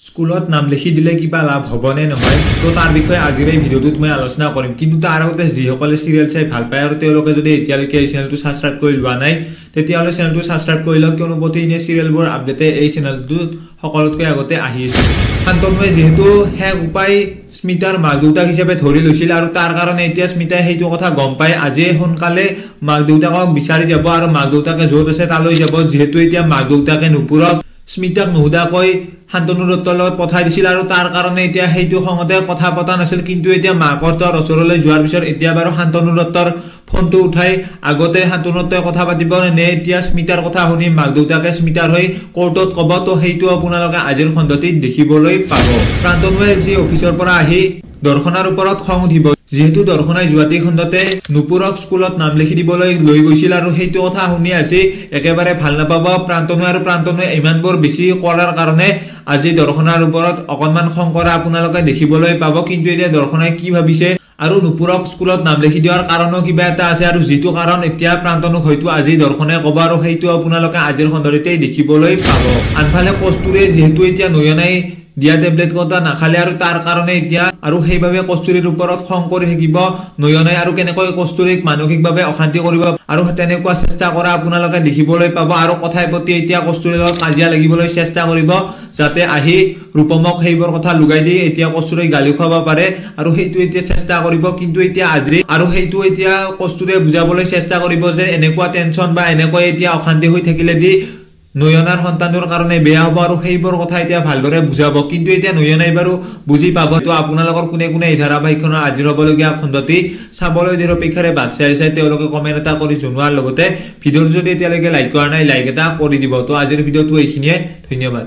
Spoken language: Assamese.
স্কুলত নাম লিখি দিলে কিবা লাভ হ'বনে নহয়, তো তাৰ বিষয়ে আজিৰ এই ভিডিঅ'টোত মই আলোচনা কৰিম। কিন্তু তাৰ আগতে যিসকলে চিৰিয়েল চাই ভাল পায় আৰু তেওঁলোকে যদি এতিয়ালৈকে এই চেনেলটো ছাবস্ক্ৰাইব কৰি লোৱা নাই, তেতিয়াহ'লে চেনেলটো ছাবস্ক্ৰাইব কৰি লওক, কিয়নো প্ৰতিদিনে চিৰিয়েলবোৰ আপডেটে এই চেনেলটোত সকলোতকৈ আগতে আহি আছে। শান্তনুৱে যিহেতু শেষ উপায় স্মিতাৰ মাক দেউতাক হিচাপে ধৰি লৈছিল আৰু তাৰ কাৰণে এতিয়া স্মিতাই সেইটো কথা গম পাই আজি সোনকালে মাক দেউতাকক বিচাৰি যাব আৰু মাক দেউতাকে য'ত আছে তালৈ যাব। যিহেতু এতিয়া মাক দেউতাকে নুপুৰক স্মিতাক নুসুধাকৈ শান্তনু দত্তৰ লগত পঠাই দিছিল আৰু তাৰ কাৰণে এতিয়া সেইটো খঙতে কথা পতা নাছিল। কিন্তু এতিয়া মাকৰ তাৰ ওচৰলৈ যোৱাৰ পিছত এতিয়া বাৰু শান্তনু দত্তৰ ফোনটো উঠাই আগতে শান্তনু দত্তই কথা পাতিব নে এতিয়া স্মিতাৰ কথা শুনি মাক দেউতাকে স্মিতাৰ হৈ কোৰ্টত ক'ব, তো সেইটো আপোনালোকে আজিৰ খণ্ডটিত দেখিবলৈ পাব। প্ৰান্তনুৱে যি অফিচৰ পৰা আহি দৰ্শনাৰ ওপৰত খং উঠিব, যিহেতু দৰ্শনাই যোৱাটি খণ্ডতে নুপুৰক স্কুলত নাম লিখি দিবলৈ লৈ গৈছিল আৰু সেইটো কথা শুনি আজি একেবাৰে ভাল নাপাব প্ৰান্তনুৱে। আৰু প্ৰান্তনুৱে ইমানবোৰ বেছি কৰাৰ কাৰণে আজি দৰ্শনাৰ ওপৰত অকণমান খং কৰা আপোনালোকে দেখিবলৈ পাব। কিন্তু এতিয়া দৰ্শনাই কি ভাবিছে আৰু নুপুৰক স্কুলত নাম লিখি দিয়াৰ কাৰণো কিবা এটা আছে আৰু যিটো কাৰণ এতিয়া প্ৰান্তনুক হয়তো আজি দৰ্শনে ক'ব আৰু সেইটো আপোনালোকে আজিৰ খণ্ডটিতেই দেখিবলৈ পাব। আনফালে কস্তুৰীয়ে যিহেতু এতিয়া নয়নাই দিয়া টেবলেট কথা নাখালে আৰু তাৰ কাৰণে এতিয়া আৰু সেইবাবে কস্তুৰীৰ ওপৰত খং কৰি থাকিব নয়নাই আৰু কেনেকৈ কস্তুৰীক মানসিকভাৱে অশান্তি কৰিব আৰু তেনেকুৱা চেষ্টা কৰা আপোনালোকে দেখিবলৈ পাব। আৰু কথাই প্ৰতি এতিয়া কস্তুৰীৰ লগত কাজিয়া লাগিবলৈ চেষ্টা কৰিব, যাতে আহি ৰূপমক সেইবোৰ কথা লুকাই দি এতিয়া কস্তুৰীক গালি খুৱাব পাৰে আৰু সেইটো এতিয়া চেষ্টা কৰিব। কিন্তু এতিয়া আজি আৰু সেইটো এতিয়া কস্তুৰীয়ে বুজাবলৈ চেষ্টা কৰিব যে এনেকুৱা টেনচন বা এনেকৈ এতিয়া অশান্তি হৈ থাকিলে দি নয়নাৰ সন্তানটোৰ কাৰণে বেয়া হ'ব আৰু সেইবোৰ কথা এতিয়া ভালদৰে বুজাব। কিন্তু এতিয়া নয়নাই বাৰু বুজি পাব। তো আপোনালোকৰ কোনে কোনে এই ধাৰাবাহিকখনৰ আজিৰ হ'বলগীয়া খণ্ডটি চাবলৈ নিৰপেক্ষাৰে বাট চাই চাই তেওঁলোকে কমেণ্ট এটা কৰি জনোৱাৰ লগতে ভিডিঅ'টো যদি এতিয়ালৈকে লাইক কৰা নাই, লাইক এটা কৰি দিব। তো আজিৰ ভিডিঅ'টো এইখিনিয়ে, ধন্যবাদ।